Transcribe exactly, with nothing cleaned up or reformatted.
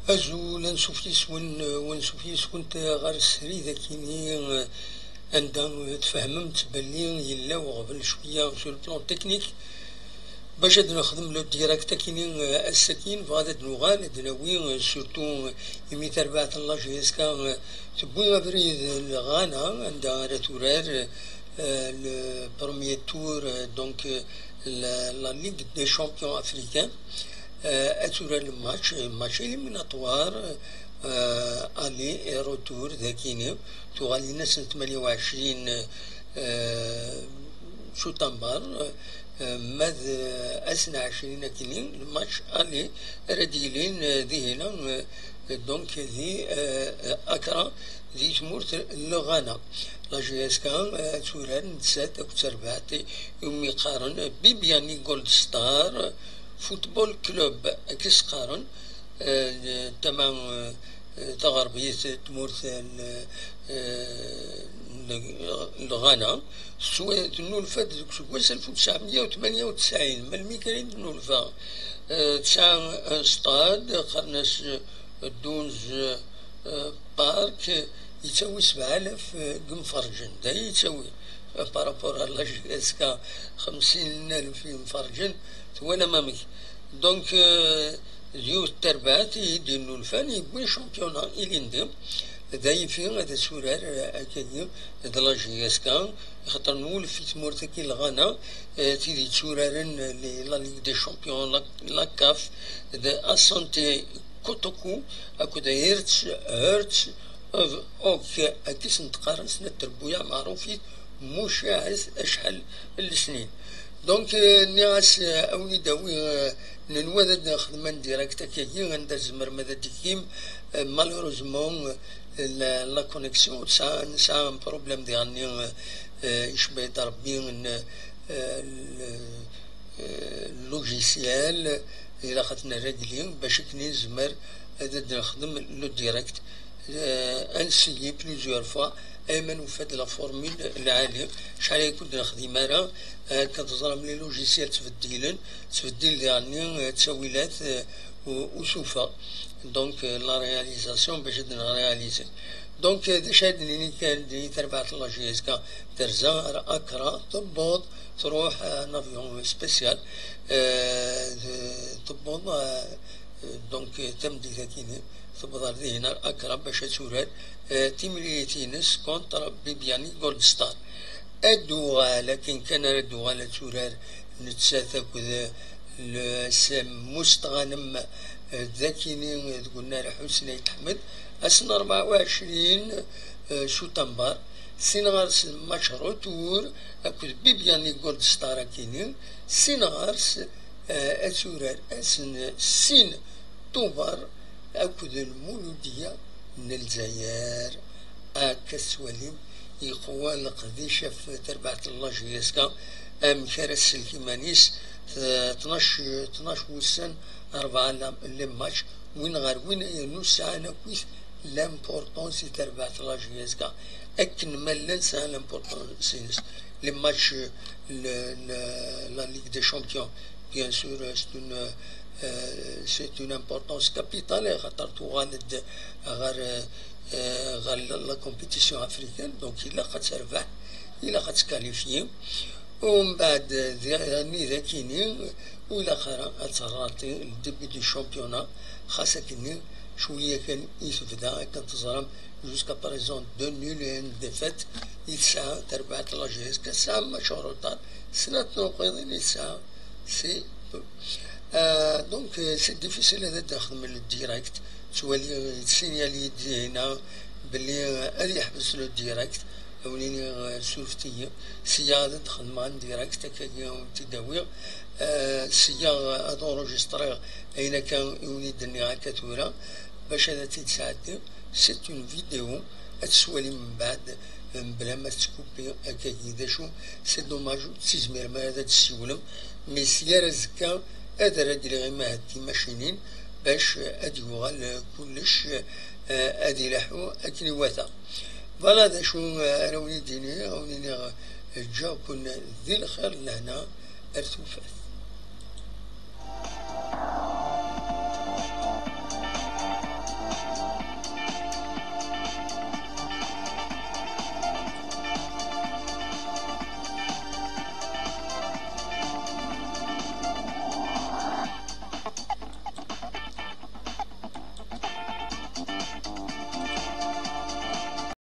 Azul, ansuf yis-wen, ansuf yis-went ɣer srid akini, anda tfehmemt belli yella uɣbel cwiya sur le plan technique. Bac ad nexdem le direct akini, ass-agi nebɣa ad nuɣal ad nawi, surtout imi tarbaɛt n la J S K tewwi abrid n Ghana, anda ara turar, euh, le premier tour, euh, donc, euh, la, la Ligue des champions africains. Euh, ad turar le match, match éliminatoire, euh, aller et retour, d akini, tuɣalin ass n tmanya u ɛecrin, euh, s utambar, euh, ma d, euh, ass n ɛecrin akini, le match aller ara d-yilin, euh, dihina, euh, donc di, euh, Accra, di tmurt n Ghana. La J S K, euh, ad turar nettat akked terbaɛt iwumi qqaren Bibiani Gold Star Football Club, akken i s-qqaren, euh, tama, euh, taɣerbit n tmurt n, euh, n, n Ghana. Tettwa-, tennulfa-d deg useggas alef u tesɛemya u tmanya u tesɛin, melmi kan i d-tennulfa. Euh, tesɛa un stade, qqaren-as, euh, Dunes, euh, Park, yettawi sebɛa alaf, euh, n yimferǧen. D aya yettawi, euh, par rapport à la J S K, xemsin alaf n yimferǧen, twalam amek. Donc, euh, d yiwet n terbaɛt i d-yennulfan, yewwi championnat ilindi. D ayfi ad turar, euh, akkagi d la J S K, axaṭer nwulef i tmurt-agi n Lɣana, euh, tid yetturaren, euh, li-, la Ligue des Champions, la, la CAF, d Asante Kotoko akked Hertz, Hertz of Oak, akka i sen-qqaren snat trebbuyaɛ meɛrufit, mucaɛet acḥal n lesnin. Donc, euh, nniɣ-as, euh, awi-d awi, euh, nenwa ad nexdem un direct akkagi, anda tzemrem ad d-tikim, euh, malheureusement, euh, la, la connexion, tesɛa, nesɛa un problème diɣenni, euh, euh, icba-yi-d Rebbi, n, euh, le, euh, logiciel, ilaq ad t-nrégli, bac akken i nezmer ad d-nexdem le direct. Euh, ad nessigi plusieurs fois, ay ma nufa-d la formule lɛali. Acḥal ay kud nexdim ara, euh, akken teẓram les logiciels ttbeddilen, ttbeddil diɣenni, euh, ttawilat, euh, u-, usufa. Donc, euh, la réalisation, bac ad nréalisé. Donc, euh, d acu ad d-nini kan di terbaɛt n la J S K, terza ar Accra, tewweḍ, tṛuḥ, euh, en avion spécial, euh, d-, tewweḍ, euh, euh, donc, euh, tameddit-agi-nni, tewweḍ ar dihin ar Accra bac ad turar, euh, timlilit-ines contre Bibiani Gold Star. Ad d-uɣal, akken kan ara d-uɣal ad turar nettat akked, euh, le S M Mustɣanem, euh, d akini, euh, deg unnar Ḥusni Ayt Ḥmed, ass n rebɛa u ɛecrin, euh, s utambar, sin ɣer-s match retour akked Bibiani Gold Star akini, sin ɣer-s, euh, ad turar ass n sin Tubeṛ akked Lmuludiya n Lezzayer. Akka tettwalim, yeqwa leqdic ɣef terbaɛt n la J S K, amek ara tsellek iman-is, t-, tnac, tnac wussan, rebɛa la, les matchs, win ɣer win ay rnu sɛan akkit l'importance i terbaɛt n la J S K, akken ma llan sɛan l'importance-ines. Les matchs, le, le, la Ligue des Champions, bien sûr, euh, c'est une, euh, c'est une importance capitale, xaṭer tuɣal-d ɣer, euh, ɣer la, la compétition africaine, donc ilaq ad terbeḥ, ilaq ad tqualifier. Umbeɛd, d, d akini, ur ilaq ara ad terraṭi le début du championnat, xas akkenni cwiya kan i tebda, akken teẓram, jusqu'à présent, deux nuls et une défaite i tesɛa terbaɛt n la J S K, tesɛa match en retard, snat tuqiḍin i tesɛa, c'est tout. Euh, donc, euh, c'est difficile ad d-nexdem le direct. Ttwali, euh, yettsiniyal-iyi-d dinna belli, euh, ad yeḥbes le direct. Ad wen-iniɣ, euh, surfet-iyi. Sya ad d-xedmeɣ un direct, akkagi ad wen-t-id-awiɣ. Euh, sya, euh, ad enregistriɣ ayen akka i wen-id-nniɣ akka tura, bac ad t-id-sɛeddiɣ. C'est une vidéo, ad tt-twalim mbeɛd, euh, mebla ma tettkupi akkagi. D acu, c'est dommage, ur tezmirem ara ad d-tessiwlem. Mais si ar azekka, ad rregleɣ imahat timacinin, bac, euh, ad yuɣal, euh, kullec, euh, ad ilaḥu akken iwata. Voilà d acu, euh, ara wen-id-iniɣ, ad wen-iniɣ, euh, ǧǧiɣ-ken di lxir d lehna ar tufat.